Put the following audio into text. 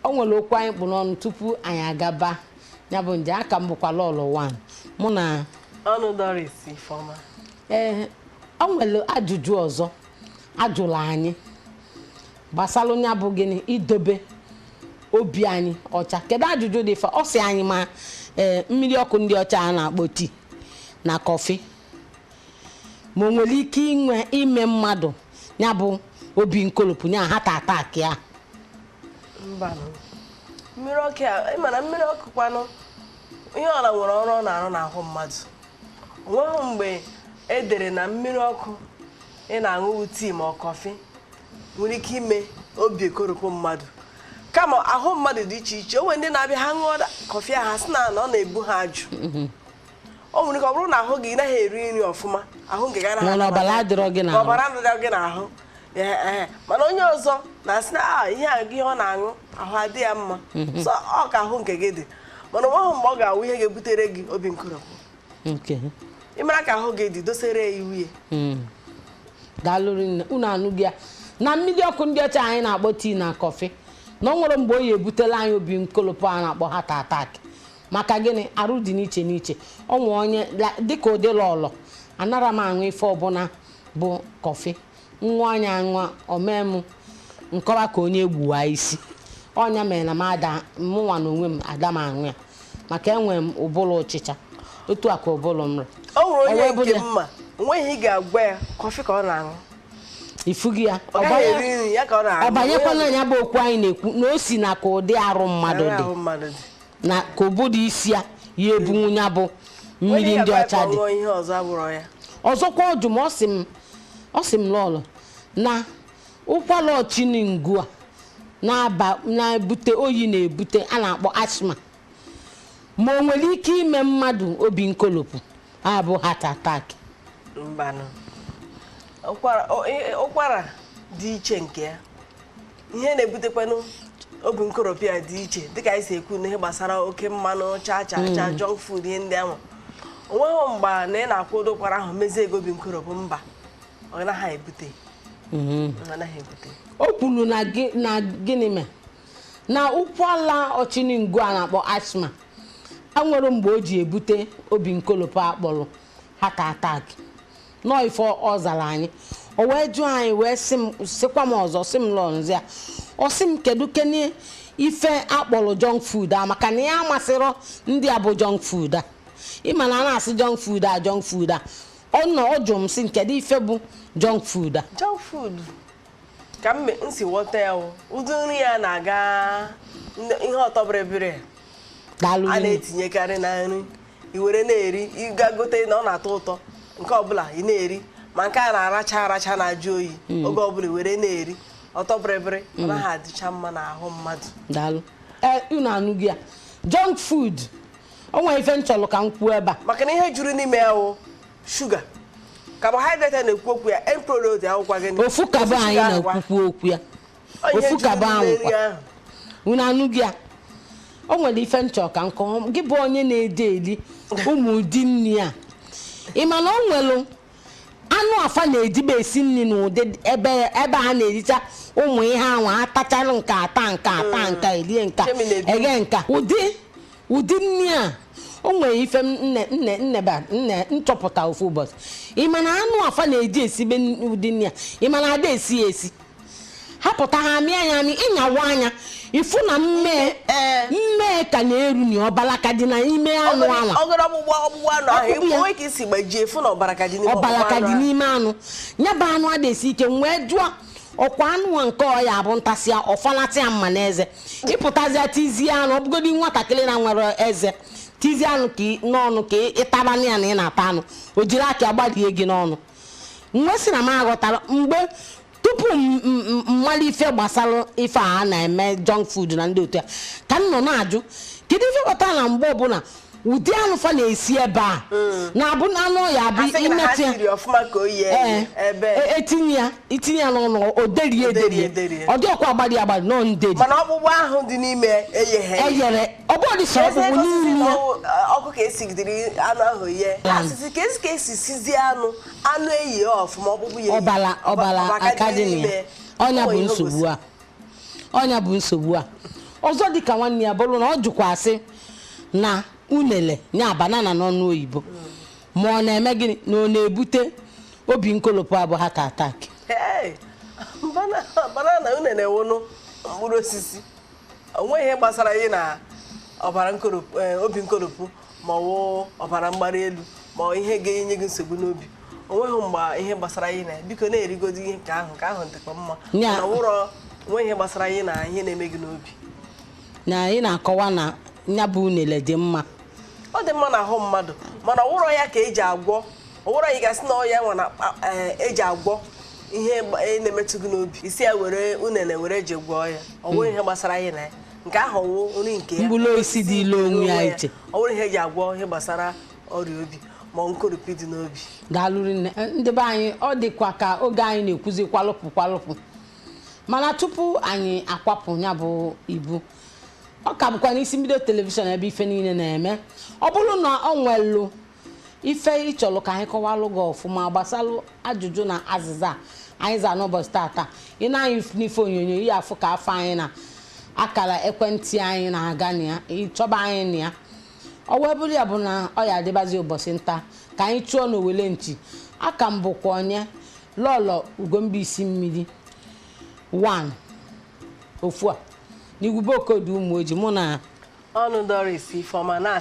O nwere okwu anyị kpụ n'ọnụ tupu anyị agaba ya bụ nje. Aka m bụkwa Lọlọ 1, mụ na ọnụ Doris Ifeọma. Ee, o nwere ajụjụ ọzọ ajụrụ anyị gbasara ya bụ gịnị, idobe obi anyị ọcha. Kedu ajụjụ dị ife ọ sị anyị? Ma ee, mmiri ọkụ ndị ọcha a na-akpọ tea na kọfị, ma o nwere ike inwe ime mmadụ ya bụ obi nkolopụ, ya heart attack ya? Mbanụ, mmiri ọkụ a, ịma na mmiri ọkụ kwanụ, ihe ọla nwere ọrụ ọ na-arụ n'ahụ mmadụ. Onweghị mgbe e dere na mmiri ọkụ ị na-aṅụ, tea ma ọ kọfị, nwere ike ime obi ekoropụ mmadụ. Kama ahụ mmadụ dị iche iche. O nwere ndị na-abịa, ha ṅụọ kọfị ahụ, ha sị na ọ na-ebu ha ajụ. O nwere ike ọ bụrụ na ahụ gị, ị naghị eri nri ọfụma, ahụ nke gị anaghị Mana ọbara anabata. adịrọ gị n'ahụ. Ọbara adịrọ gị n'ahụ. Ee, mana onye ọzọ na-asị na a ihe a, ihe ọ na-aṅụ, ahụ adị ya mma. So ọ ka ahụ nke gị dị, mana onweghị mgbe ọ ga-awụ ihe ga-ebutere gị obi nkoropụ. Ịmara ka ahụ gị dị, dosere ya iwu ya. Daalụ rinne. Unu anụghị ya na mmiri ọkụ ndị ọcha anyị na-akpọ tea na kọfị, na o nwere mgbe o yi ebutela anyị obi nkolopụ a na-akpọ heart attack. Maka gịnị? Arụ dị n'iche n'iche. Ọ nwe onye dịka ụdị Lọlọ, anara m aṅụ ife ọbụla bụ kọfị. Nwa anya aṅụ, omee m nkọwa ka onye egbuwa isi ọnya mere na m ada mụnwa na onwe m ada m aṅụ ya, maka enwere m ụbụrụ ọchịcha otu a ka ụbụrụ m rị. O nwere O onye wee bụrụ nke ya. mma, onweghị ị ga-agwa ya, kọfị ka ọ na-aṅụ. Ifugi ya. Ọ gaghị eri nri ya ka ọ na-aṅụ. Ọ banyekwana ya bụ okwu anyị na-ekwu na o si na ka ụdị arụ mmadụ dị ahụ mmadụ dị na ka obodo isi ya ya ebunwu ya bụ mmiri Onye ndị ga-agwa ya ọcha ka ọ dị. ṅụọ ihe ọzọ abụrọ ya. Ọzọkwa, ọ jụ m, ọ sị m, "Lọlọ, na ụkwara ọchịningụ a na-aba na-ebute oyi na-ebute a na-akpọ asthma, ma o nwere ike ime mmadụ obi nkolopụ abụ heart attack?" Mbanụ, ụkwara ụkwara dị iche nke ya. Ihe na-ebutekwanụ obi nkoropụ ya dị iche, dịka anyị si ekwu n'ihe gbasara oke mmanụ, cha cha cha, junk food, ihe ndị ahụ. Onweghị mgbe na ị na-akwado ụkwara ahụ mezie ego obi nkoropụ. Mba, ọ naghị ebute, ọ naghị ebute. O kwuru na na gịnị mee na ụkwara ọchịningụ a na-akpọ asthma enwere mgbe o ji ebute obi nkolopụ akpọrọ heart attack. Nọọ ife ọ zara anyị. O wee jụọ anyị, wee sị m, sịkwa m ọzọ, sị m lọnzi ya, ọ sị m kedu kene ife akpọrọ junk food a, maka na ya amasịrọ ndị a bụ junk food a. Ịma na a na-asị junk food a, junk food a, ọ nọ ọ jụrụ m sị m kedu ife bụ junk food a. Junk food, ka m si ghọta ya wụ ụdị nri ya na-aga ihe ọtọ bịrịbịrị Daalụ a rinne. na-etinyekarị na nri i were na-eri. Ịga gote na ọ na-atọ ụtọ, nke ọbụla ị na-eri, ma nke a na-aracha aracha na-ajụ oyi, oge ọbụla i were na-eri ọtọ bịrịbịrị, ọ naghị adịcha mma n'ahụ mmadụ. Daalụ. Ee, unu anụghị ya, junk food. O nwere ife m chọrọ ka m kwuo ebe a. Maka na ihe juru n'ime ya wụ shuga, carbohydrate a na-ekwu okwu ya, end product akwụkwa gịnị? Ofu kaba Ofu anyị shuga ahụkwa. na-ekwukwu okwu ya. Ọ ihe Ofu juru kaba n'ime ahụkwa. nri ahụ. Unu anụghị ya, o nwere ife m chọrọ ka m kọọ gị bụ onye na-ede eri ụmụ ụdị nri a. Ị ma na o nwere anụ afa na-ejibe esi nri n'ụdị ebe ebe a na-ericha ụmụ ihe anwa, atachalụ nke ata, nke ata, nka erie nka, Chemi na-ebi. eghe nka, ụdị ụdị nri a. O nwere ife m nne nne nneba nne nchọpụta ofu ụbọchị. Ị ma na anụ afa na-eji esibe ụdị nri a, ị ma na ada esi ya esi, hapụta ha amịa ya amị, ịnyawa anya ifu na mmee mmee ka na-eru na ọbara ka dị n'ime anụ anwa. Ọgọrọ ọgbụgbọ ọgbụgbọ anụ ahụ. Ọkpụkpụ ya. Onwe ka isi gbajie fụ na ọbara ka dị n'ime Ọbara ọkpụkpụ ka anụ dị ahụ. n'ime anụ ya bụ anụ a na-esi ike. M wee jụọ, ọkwa anụ a nke ọya bụ ntasịa ọfanatịa mma n'eze, ịpụtazịa tizie anụ, ọbụgodi nwatakịrị na nwere eze tizie anụ ka n'ọnụ ka ịtaba ya na ị na-ata anụ, o jiri aka agbarie gị n'ọnụ. Mgbe sị na m aghọtara mgbe tupu m mara ife gbasara ife a na-eme junk food na ndị otu ya, ka m nọ na-ajụ kedu ife kpatara na mgbe ọbụla ụdị anụ fa na-esi ebe a na-abụ anụ ya abụ A sị gị na ha imetụ ya siri ọfụma ka o yie ebe etinye ya, itinye ya n'ọnụ, o derie. Oderie. Ederie. Ederie. Ọ dị ọkwa agbari agbari nọ nderi. Mana ọkpụkpụ ahụ dị n'ime eyeghe. Eyere ọ bụrụ sọ Eze ọkpụkpụ gosisi n'ime na ya. Ọkụ ka esigidere anụ ahụ yee. Asịsị ka esi sizie anụ, anụ eyie ọfụma, ọkpụkpụ ya eyie. Ọbara ọbara Ọbara aka dị na ya. n'ime. Ọnya Ọ bụ nwere ihe o nsogbu a, ọnya bụ nsogbu a. Ọzọ dịka nwanne ya bụrụ na ọ jụkwa asị na unele nya banana n'ọnụ oyibo, ma ọ na-eme gịnị na ọ na-ebute obi nkolopụ abụ heart attack? Hey, banana unene wụnụ mkpụrụ osisi. O nweghị ihe gbasara ihe na ọbara nkoropụ, obi nkoropụ, ma ọ wụ ọbara mgbali elu, ma ọ ihe ga-enye gị nsogbu n'obi. O nweghị mgbe ihe gbasara ihe na. Biko, na-erigodi ihe nke ahụ, nke ahụ dịkwa mma. Mana wụrọ onweghị ihe gbasara ihe na ihe na-eme gị n'obi. Na ị na-akọwa na ya bụ unele dị mma? Ọ dị mma n'ahụ mmadụ, mana ọwụrọ ya ka eji agwọ. Ọwụrọ ya gasị na ọya nwa na eji agwọ ihe na-emetụ gị n'obi, isi ya were unene were ji gwọọ ya. Ọ bụrụ ihe gbasara ihe na ya, nke ahụ wụ nri nke ya. Mkpụrụ osisi dị ilu onwe ya iche. Ọ bụrụ ihe eji agwọ ihe gbasara ọrịa obi ma nkoropụ dị n'obi. Daalụ rinne, ndị be anyị. Ọ dịkwa ka oge anyị na-ekwuzi kwalụpụ kwalụpụ, mana tupu anyị akwapụ ya bụ ibu, ọ ka bụkwa n'isi mbido telivishọn ebe ife niile na-eme. Ọ bụrụ na ọ nwelụ ife ịchọrọ ka anyị kọwalụ gị ọfụma gbasalụ ajụjụ na azịza a anyị zaa n'ụbọchị tata, ị na-anyị n'ife onyonyo ihe afụ ka afọ anyị na akara ekwentị anyị na-aga na ya, ịchọba anyị na ya. Ọ wee bụrụ ya bụ na ọ ya adịbazi ụbọchị nta ka anyị chụọ n'owele nchi. Aka m bụkwa onye lọlọ Ugombaisi mmiri 1 ofu a n'igwube okodu ụmụ oji mụ na ọnụ Doris Ifeọma na.